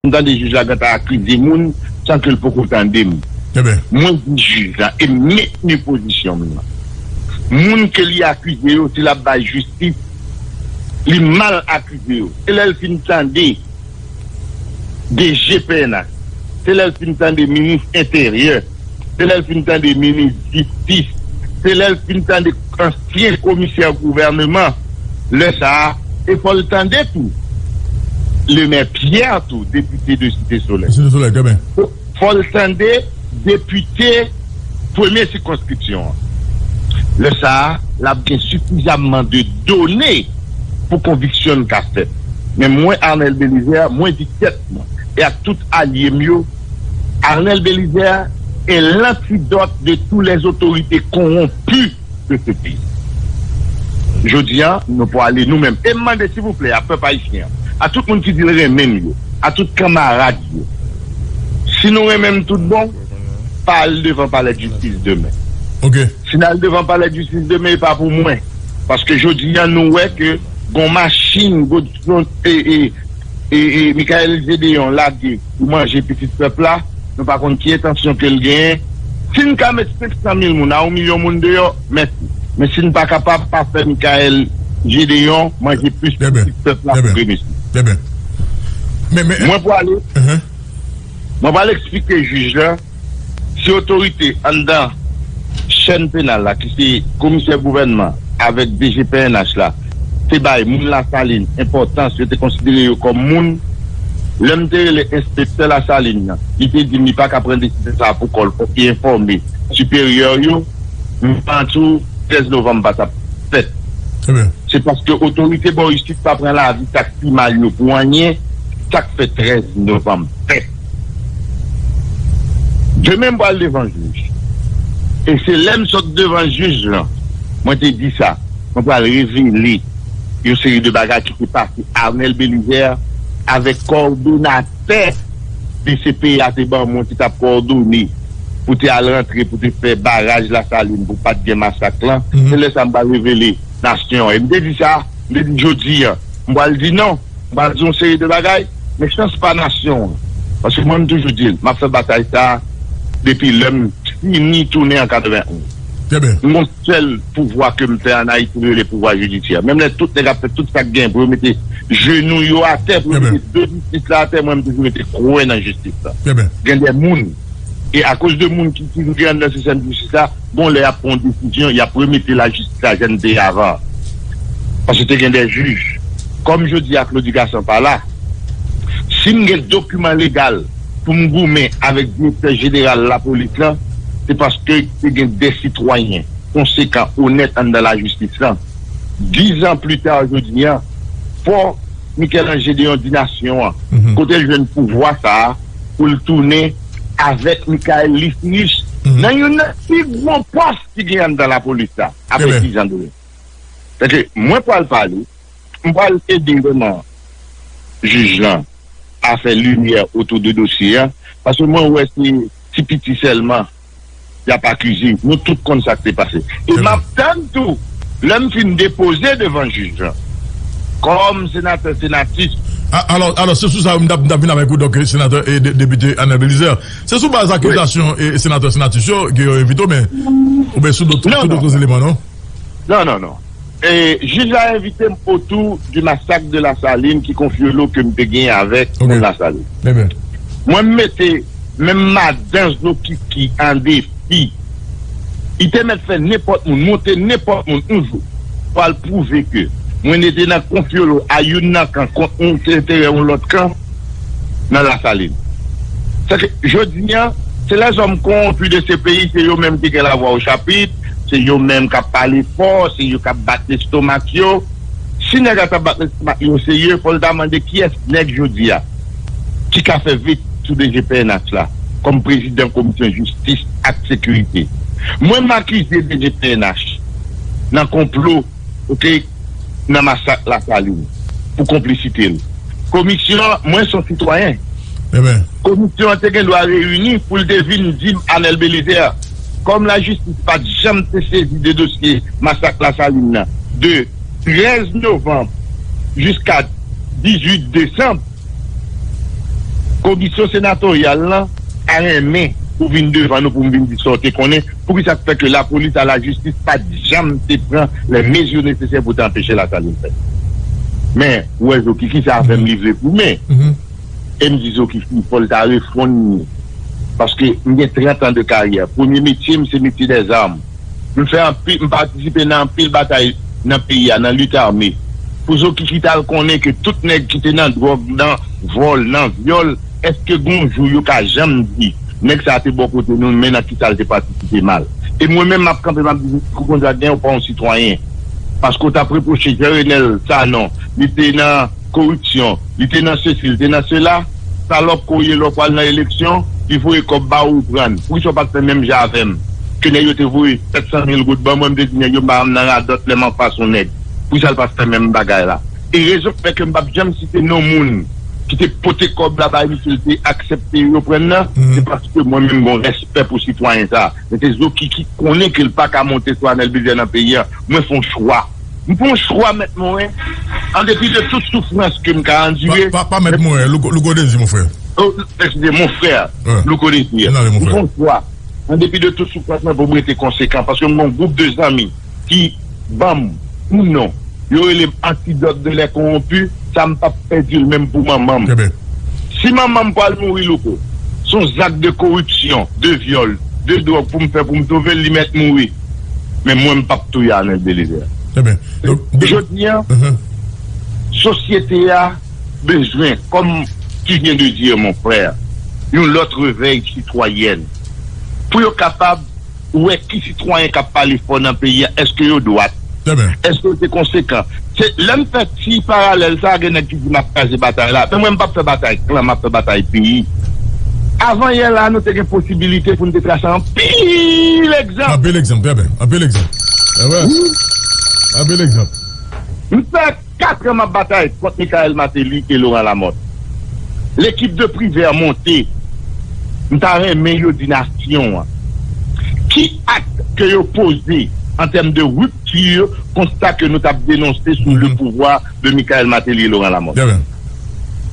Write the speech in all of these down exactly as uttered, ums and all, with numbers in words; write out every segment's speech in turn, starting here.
M tande jij la gentan akize moun san ke l poko tande m. Mwen di jij la e m mentni pozisyon m nan. Moun ke li akize yo, si l ap bay jistis, li mal akize yo. Se lè l fin tande D G P N H, se lè l fin tande minis enteryè, se lè l fin tande minis jistis, se lè l fin tande ansyen komisè gouvèneman, lè sa a, e fò l tande tou Lemè Pyè tou, depite de Site Solèy. Site Solèy, trè byen. Fò l tande depite premye sikonskripsyon an. Lè sa a, l ap gen sifizamman de done pou konviksyon n ka fèt. Men mwen, Arnel Belizaire, mwen di tèt mwen, e ak tout alye m yo, Arnel Belizaire est l'antidote de tous les autorités corrompues de ce pays. Jodi a, nou pwale nou menm. E m mande, silvouplè, a pèp ayisyen an, a tout moun ki di l renmen m yo, a tout kanmarad yo, si nou renmen m tout bon, pa al devan palè jistis demen. Si n al devan palè jistis demen, e pa pou mwen. Paske jodi a, nou wè ke gon machin, gon, gon, e, e, e, e Michael Gedeon lage pou manje pitit pèp la, nou pa konn ki entansyon ke l genyen. Si n ka met senk san mil moun a yon milyon moun deyò, mèsi. Men si n pa kapab, pa fè Michael Gedeon manje plis pitit pèp la pou Gremis. Mwen pwale, mwen pwale eksplike jij la si otorite anndan chèn penal la, ki se komisè gouvènman avèk D G P N H la, te bay moun Lasalin enpòtans, yo te konsidere yo kòm moun. Lè m te rele enspektè Lasalin nan, li te di m li pa ka pran desizyon sa a pou kò l, fòk li enfòme siperyè yo. M pa di w trèz novanm pa t ap fèt. Se paske otorite bò isit pa pran lavi sa k pi mal yo pou anyen, sa k fè trèz novanm fèt. Demen m pral devan jij. E se lè m sot devan jij lan, mwen te di sa, mwen pral revele yon seri de bagay ki te pase. Arnel Belizaire avèk kòdonatè D C P A te ban mwen ki t ap kòdone pou te al rantre, pou te fè baraj Lasalin, pou pa t gen masak lan. Se lè sa m pral revele nasyon an. E m te di sa, m te di jodi an, m pral di non. M pral di yon seri de bagay, men chans pa nasyon an. Paske mwen, m toujou di l, m ap fè batay sa a depi lè m fini tounen an katrevenn onz. M gon sèl pouvwa ke m fè ann Ayiti, li rele pouvwa jidisyè. Menm lè tout nèg ap fè tout sa k gen pou yo mete jenou yo atè, pou yo mete do jistis la atè, mwen, m toujou rete kwè nan jistis la. Gen de moun, e akoz de moun ki, ki gen anndan sistèm jistis la, gon lè y ap pran yon desizyon, y ap remete lajistis a jan l te ye avan. Paske te gen de jij. Kòm jodi a Claudy Gassant pa la, si m gen dokiman legal pou m goumen avèk direktè jeneral lapolis lan, se paske te gen de sitwayen konsekan, onèt anndan lajistis lan. Dizan pli ta, jodi a, fò Michel-Ange Gédéon di nasyon an, kote l jwenn pouvwa sa a pou l tounen avèk Michael Listrich nan youn nan pi gwo pòs ki gen anndan lapolis la, apre dizan de. Sèke mwen pral pale, m pral ede vrèman jij lan a fè limyè otou de dosye a, paske mwen wè se ti piti sèlman y ap akize. Nou tout konn sa k te pase. E m ap tann tou, lè m fin depoze devan jij lan, kòm senatè Senatus. Alò, alò, se sou sa m t ap, m t ap vin avèk ou, donk, senatè e de- depite Arnel Belizaire. Se sou baz akizasyon e senatè Senatus yo ke yo envite w, men, oubyen sou dòt, sou dòt eleman, non? Non, non, non. E, jij la envite m otou di masak de Lasalin ki konfyolo ke m te gen avèk moun Lasalin. Mwen, m mete menm madan Zokiki an defi. Li te mèt fè nenpòt moun, monte nenpòt moun yon jou, pou al pwouve ke mwen te nan konfyolo a youn nan kan kont yon enterè yon lòt kan nan Lasalin. Sèke jodi a, se lèzòm kowonpi de se peyi, se yo menm ki gen lavwa o chapit, se yo menm k ap pale fò, se yo k ap bat lestomak yo. Si nèg la t ap bat lestomak yo serye, fò l ta mande kiyès nèg jodi a ki ka fè veto sou D G P N H la kòm prezidan komisyon jistis ak sekirite. Mwen, m akize D G P N H nan konplo, oke, nan masak Lasalin pou konplisite l. Komisyon an, mwen se yon sitwayen. Komisyon an te gen dwa reyini pou l te vin di m, Arnel Belizaire, kòm lajistis pa t janm te sezi de dosye masak Lasalin nan, de trèz novanm jiska dizuit desanm, Komisyon senatoryal lan ta renmen ou vin devan nou pou m vin di sa w te konnen. Poukisa k fè ke lapolis a lajistis pa t janm te pran les mesures nécessaires pou te anpeche Lasalin fèt? Men, ou wè Zokiki sa fè m li vle goumen. E m di Zokiki, fò l ta refonn li. Paske m gen trant an de karyè. Premye metye m se metye dèzam. M fè anpil, m patisipe nan anpil batay nan peyi a, nan lit ame. Pou Zokiki t al konnen ke tout nèg ki te nan dwòg, nan vòl, nan vyòl, èske gon jou yo ka janm di nèg sa a te bò kote nou, men nan kisa l te patisipe mal? E mwen menm m ap kanpe, m ap di, kou konn sa gen, ou pa yon sitwayen. Paske w t ap repwoche Jean Renel Sanon, li te nan koripsyon, li te nan sesi, li te nan sela. Salòp ke w ye, lè w pral nan eleksyon, li voye kòb ba ou, ou pran. Poukisa w pa t fè menm jan avè m? Ke nèg yo te voye sèt san mil goud ban mwen, m te di nèg yo m pa janm nan radòt lè m anfas yon nèg. Poukisa l pa t fè menm bagay la? E rezon k fè ke m p ap janm site non moun ki te pote kòb la bay misye, l te aksepte yo pran nan, se paske mwen menm m gen yon respè pou sitwayen sa a. Men se Zokiki konnen ke l pa ka monte sou Anèl Belizaire nan peyi a. Mwen fè yon chwa. M pran yon chwa, Mèt Moren, an depi de tout soufrans ke m ka andire. Pa, pa, pa Mèt Moren, Louko, Louko Dezi, mon frè. Oh, excusez, mon frère, Louko Dezi. M pran yon chwa. An depi de tout soufrans mwen pou m rete konsekan, paske m gen yon gwoup de zanmi ki ban m yon non. Yo rele m Antidot de lè kowonpi, sa m p ap pèdi l menm pou manman m. Si manman m pral mouri, Louko, se yon zak de koripsyon, de vyòl, de dwòg pou m fè pou m sove l, li mèt mouri. Men mwen, m p ap touye Anèl Belizaire. Jodi a, sosyete a bezwen, comme tu viens de dire, mon frère, yon lòt revèy sitwayèn. Pou yo kapab wè ki sitwayen k ap pale fò nan peyi a, èske yo dwat? Èske yo te konsekan? Se lè m fè ti paralèl sa a, gen nèg ki di m ap kraze batay la. Men mwen, m p ap fè batay klan, m ap fè batay peyi. Avan yè la, nou te gen posibilite pou n te trase anpil egzanp. Anpil egzanp, trè byen. Anpil egzanp. Anpil egzanp. M fè kat an m ap batay kont Michael Martelly e Laurent Lamothe. Lekip de Privert monte. M ta renmen yo di nasyon an ki ak ke yo poze an tèm de ripti kont sa ke nou t ap denonse sou le pouvwa de Michael Martelly e Laurent Lamothe.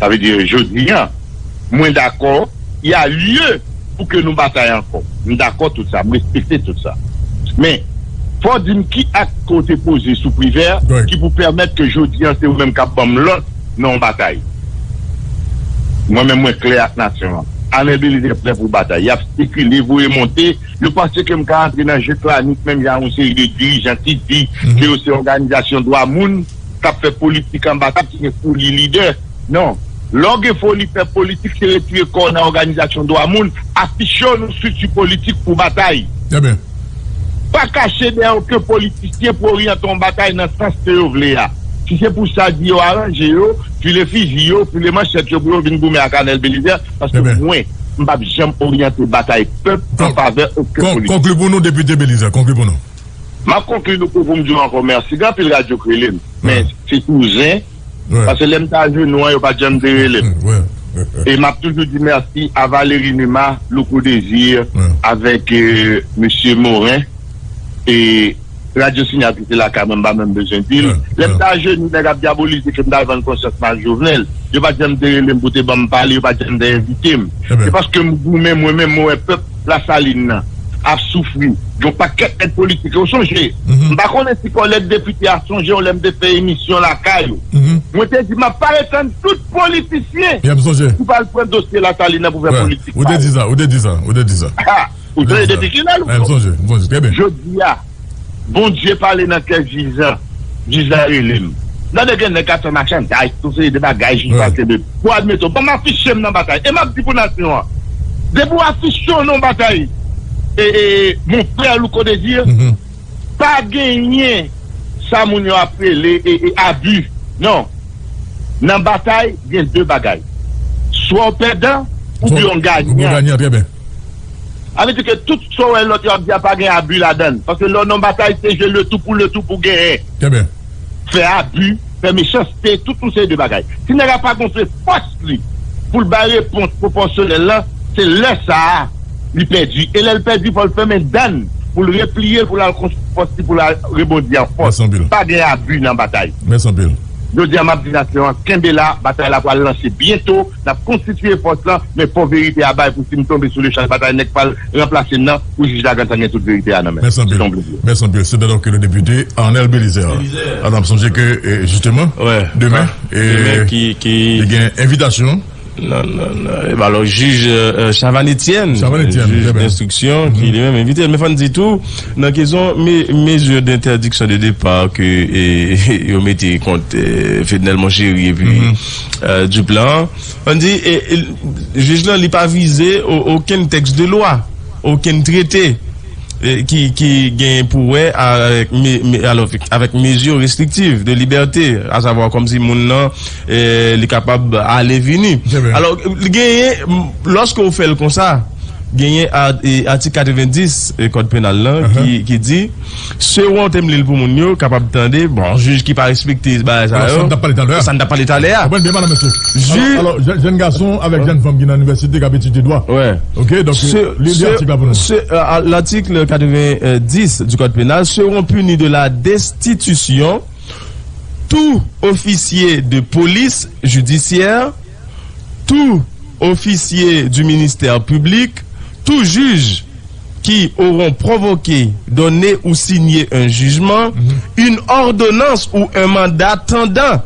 Sa vle di, jodi a, mwen dakò, y a lye pou ke nou batay ankò. M dakò tout sa, m respekte tout sa. Men, fò w di m ki ak ke w te poze sou Privert ki pou pèmèt ke jodi a se ou menm k ap ban m lòd nan yon batay. Mwen menm, mwen klè ak nasyon an. Anèl Belizaire prè pou batay. Y ap spekile, voye monte. Yo panse ke m ka antre nan je klanik menm jan yon seri de dirijan ki di ke yo se òganizasyon dwa moun k ap fè politik anba tèt, ki gen foli lidè. Non. Lè w gen foli fè politik, se retire kò w nan òganizasyon dwa moun, afiche w nan estrikti politik pou batay. Pa kache dèyè okenn politisyen pou oryante yon batay nan sans ke yo vle a. Si se pou sa, di yo aranje yo, file fizi yo, file manchèt yo pou yo vin goumen ak Anèl Belizaire, paske mwen, m p ap janm oryante batay pèp an favè okenn politisyen. Konkli pou nou, Depite Belizaire, konkli pou nou. M ap konkli nou pou, pou m di w ankò mèsi. Gen anpil radyo k rele m, men se tou zen, paske lè m t ajenou an, yo pa t janm te rele m. E m ap toujou di mèsi a Valéry Numa, Louko Désir, avèk, euh, mesye Morin, e Radyo Sinyal ki te lakay mwen, m pa menm bezwen di l. Lè m t ajenou, nèg ap dyabolize ke m t al vann konsyans m ak Jovenel, yo pa t janm te rele m pou te ban m pale, yo pa t janm te envite m. Se paske m goumen, mwen menm, mwen wè pèp Lasalin nan ap soufri. Gen yon pakèt nèg politik, ou sonje, m pa konnen si kòlèg depite a sonje w lè m te fè emisyon lakay ou. Mwen te di, m ap parèt tann tout politisyen ki pral pran dosye Lasalin nan pou fè politik pa yo. Ou te di sa, ou te di sa, ou te di sa. Ou tande depi kilè, Louko? M sonje, m sonje, trè byen. Jodi a, Bondye pale nan kè jij lan. Jij la rele m. Tande gen nèg k ap fè machanday, tout seri de bagay, jij pa kenbe. Pou admete w, ban m afiche m nan batay. E m ap di pou nasyon an, depi w afiche w nan batay, e, e, mon frè Louko Désir, pa genyen sa moun yo ap rele, e, e, abi. Non. Nan batay, gen de bagay. Swa w pèdan, oubyen w ganyan. Sa vle di ke tout sa w wè lòt yo ap di a pa gen abi ladan l. Paske lè w nan batay, se je le tout pou le tout pou genyen. Fè abi, fè mechanste, tout yon seri de bagay. Si nèg la pa gonfle fòs li pou l bay repons pwopòsyonèl la, se lè sa a li pèdi. E lè l pèdi, fò l fèmen dann, pou l repliye, pou l al konstwi fòs li, pou l al rebondi an fòs. Pa gen abi nan batay. Mèsi anpil. Jodi a, m ap di nasyon an, kenbe la, batay la pral lanse byento, n ap konstitiye fòs lan, men fò verite a bay pou si m tonbe sou le chan de batay, nèg pral ranplase m nan, pou jij la gentan gen tout verite a nan men l. Mèsi anpil. Se yon plezi. Mèsi anpil. Se te donk le député Arnel Belizaire. Belizaire. Atò, m sonje ke, eh, justement, ouais, demen, eh, demen ki, ki li gen envitasyon nan, nan, nan, eh, alò, jij, eh, Chavannes Etienne, Chavannes Etienne, jij trè byen, d'instruction, ki li menm envite l. Men fò n di tou, nan kesyon me-, mezi d'entèdiksyon de depa ke, eh, yo mete kont, eh, Fednel Monchéry epi, eh, Duplan, fò n di, eh, eh, jij lan, li pa vize o-, okenn tèks de lwa, okenn trete, eh, ki, ki gen pou wè avèk me-, me-, alò, avèk mezi restriktiv de libète, asavwa kòmsi moun nan, eh, li kapab ale vini. Trè byen. Alò, li genyen, m, lòske w fè l konsa, genyen a-, e, atik katrevendis, e, kòd penal lan, ki, ki di, selon te m li l pou moun yo kapab tande, bon, jij ki pa respekte bagay sa yo. Alò, sa n t ap pale talè a. Sa n t ap pale talè a. Konprann byen, madanm, mesye. Alò, jèn gason avèk jèn fanm ki nan inivèsite k ap etidye dwa. Wè. Ok, donk, li, li atik la pou nou. Se, euh, à l'article quatre-vingt-dix du Code pénal seront punis de la destitution tout officier de police judiciaire, tout officier du ministère public, tout juge qui auront provoqué, donné ou signé un jugement, une ordonnance ou un mandat tendant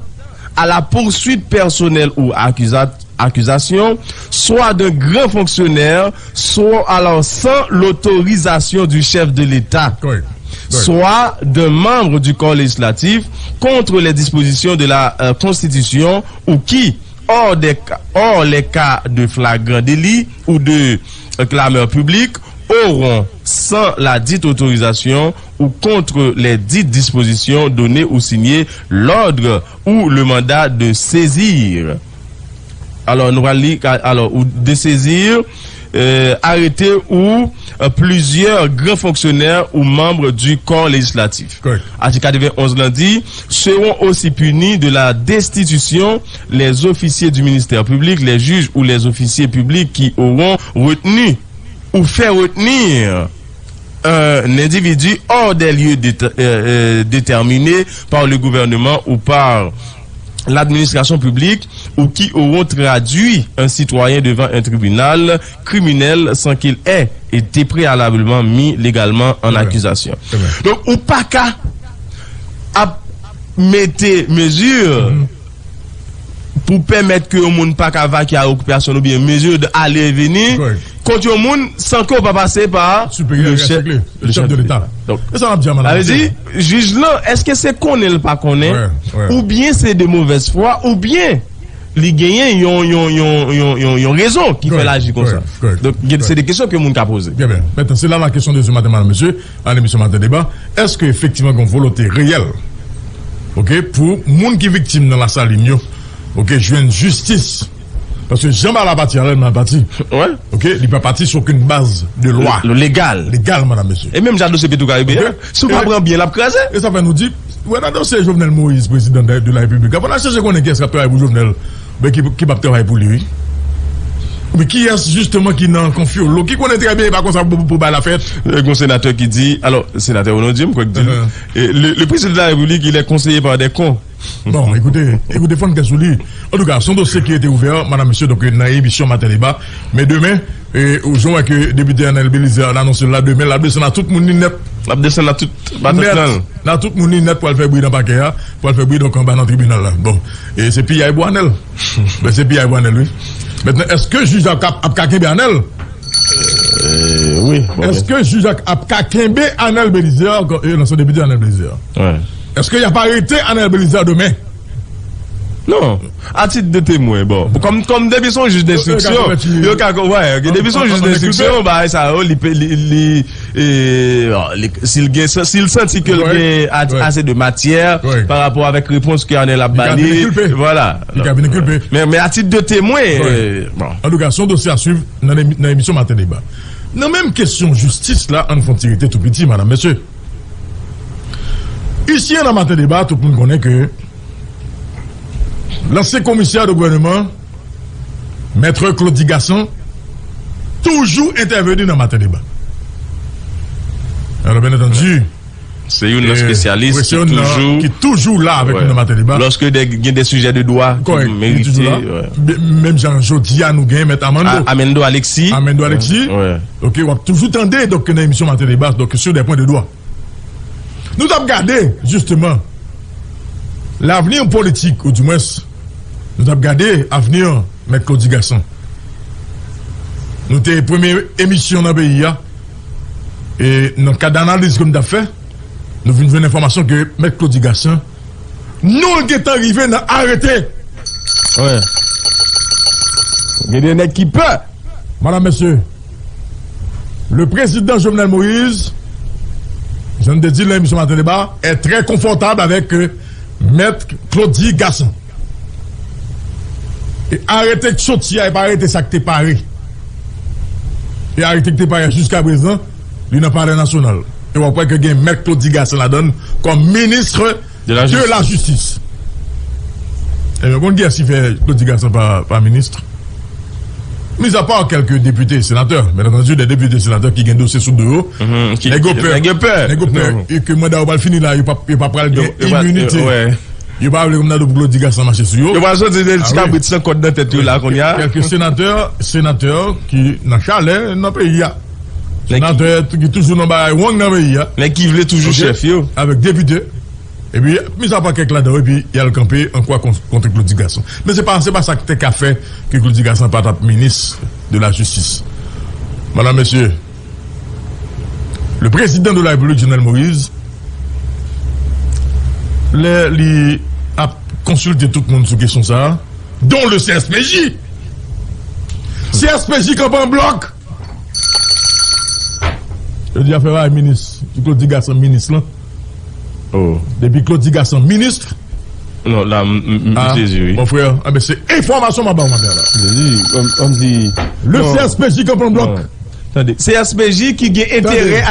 à la poursuite personnelle ou accusa-, accusation, soit d'un grand fonctionnaire, soit alors sans l'autorisation du chef de l'État, soit d'un membre du corps législatif, contre les dispositions de la, euh, Constitution, ou qui, hors des cas, hors les cas de flagrant délit ou de, euh, clameur publique, auront, sans la dite autorisation ou contre les dites dispositions, donné ou signé l'ordre ou le mandat de saisir. Alò, nou pral li, ka-, alò, ou de saisir, euh, arrêté ou, euh, plusieurs grands fonctionnaires ou membres du corps législatif. Correct. Atik katrevennonz lan di, seront aussi punis de la destitution les officiers du ministère public, les juges ou les officiers publics qui auront retenu ou fait retenir un individu hors des lieux déter-, euh, euh, déterminés par le gouvernement ou par l'administration publique ou qui auront traduit un citoyen devant un tribunal criminel sans qu'il ait été préalablement mis légalement en accusation. Donk, ou pa ka ap mete mezi pou pèmèt ke yon moun pa ka vakye a okipasyon l oubyen mezi de ale e vini kont yon moun san ke w pa pase pa le chèf, le chèf de leta. Donk, e sa m ap di a, madanm, sa vle di, jij lan, èske se konnen l pa konnen, oubyen se de movèz fwa, oubyen li genyen yon, yon, yon, yon, yon, yon rezon ki fè l aji konsa? Donk, gen, se de kesyon ke moun ka poze. Byen, byen. Mentnan, se la la kesyon de ce matin, madanm, mesye, nan emisyon Maten Deba. Èske efektivman gen yon volonte reyèl, ok, pou moun ki viktim nan Lasalin yo, ok, jwenn jistis? Paske jan bagay la pati a, lè l mal pati, ok, li pa pati sou okenn baz de lwa. Legal. Legal, madanm, mesye. E menm jan dosye Petwokaribe a, si w pa pran byen, l ap kraze. E sa fè nou di, ou wè nan dosye Jovenel Moïse, prezidan de, de la Repiblik, fò n al chèche konnen kiyès k ap travay pou Jovenel, men ki, ki p ap travay pou li, wi. Men kiyès, jisteman, ki nan konfyolo, ki konnen trè byen e pa konsa pou, pou bagay la fèt. Gen yon senatè ki di, alò, senatè Renaud Dieu, m kwè k di l, e, le, le président de la République, il est conseillé par des cons. Bon, écoutez, écoutez, fò n kè sou li. Antouka, se yon dosye ki rete ouvè, madanm, mesye, donk, nan emisyon Maten Deba. Men demen, e, ou jan w wè ke depite Arnel Belizaire anonse l la, demen, l ap desann a tout moun li nèt. L ap desann a tout, nèt, a tout moun li nèt pou al fè bri nan pakè a, pou al fè bri, donk, anba nan tribinal la. Bon, e se piyay pou Arnel. Men se piyay pou Arnel, wi. Mentnan, èske jij la ap, ap ka kenbe Arnel? Euh, wi, bon. Èske jij la ap ka kenbe Arnel Belizaire, e, nan se depite Arnel Belizaire? Èske y ap arete Arnel Belizaire demen? Non. A tit de temwen, bon. Kòm, kòm depi se yon jij denstriksyon, yo ka, wè, depi se yon jij denstriksyon, bagay sa yo, li pe, li, li, e, bon, li, si l gen, si l santi ke l gen a-, ase de matyè pa rapò avèk repons ke Arnel ap ba li, vwala. Li ka vin enkilpe. Men, men a tit de temwen, e, bon. Antouka, se yon dosye a swiv nan emi-, nan emisyon Maten Deba. Nan menm kesyon jistis la, ann fè yon ti rete tou piti, madanm, mesye. Isi a nan Maten Deba, tout moun konnen ke lansyen komisè de gouvènman, Mèt Claudy Gassant, toujou entèveni nan Maten Deba. Alò, byen antandi, Se youn nan espesyalis ki toujou la avèk nou nan Maten Deba. Lòske gen de sijè de dwa ki merite. Menm jan jodi a nou gen mèt Amando. Amando Alexis. Amando Alexis. Ok, w ap toujou tande donk nan emisyon Maten Deba donk sur des points de dwa. Nou t ap gade jisteman lavni politik ou dimwens nou t ap gade avni mèt Claudy Gassant. Nou te premye emisyon nan peyi a e nan kad analiz ke m t ap fè, nou vin jwenn enfòmasyon ke mèt Claudy Gassant nou l gentan rive nan arete. Gen de nèg ki pè. Madam, mesye, le président Jovenel Moïse, jan m te di l nan emisyon Maten Deba, est très confortable avec euh, mèt Claudy Gassant. E arete k soti a, e pa arete sa k te pare. E arete k te pare a jiska prezan, li nan Palè Nasyonal. E w ap wè ke gen mèt Claudy Gassant ladan l kòm minis de la jistis. Ebyen, konn kiyès ki fè Claudy Gassant pa, pa minis? Mis a pa kèlke depite, senatè, bien entendu, de depite, senatè ki gen dosye sou do yo, nèg yo pè. Nèg yo pè. E ke manda yo pral fini la, yo pa, yo pa pral gen iminite. Yo pa vle kòm nan do pou Claudy Gassant mache sou yo. Yo pral soti de ti kabrit san kòd nan tèt yo la kounye a. Kèlke senatè, senatè ki nan chalè nan peyi a. Senatè ki toujou nan bagay wrong nan peyi a. Nèg ki vle toujou chèf yo. Avèk depite. Epi, mis a pa kèk ladan yo, epi y al kanpe an kwa kont, kont Claudy Gassant. Men se pa, se pa sa ki te ka fè ke Claudy Gassant pa t ap minis de la jistis. Madam, mesye, le président de la République, Jovenel Moïse, lè li ap konsilte tout moun sou kesyon sa a, dont le C S P J. C S P J kanpe an blòk. Yo di afè bay minis, Claudy Gassant minis lan. Depi Claudy Gassant minis. Non, la, m sezi, wi. Mon frè, anben se enfòmasyon m ap ba w maten la. Sezi, kòm, kòm si. Le C S P J kanpe an blòk. Tande, C S P J ki gen enterè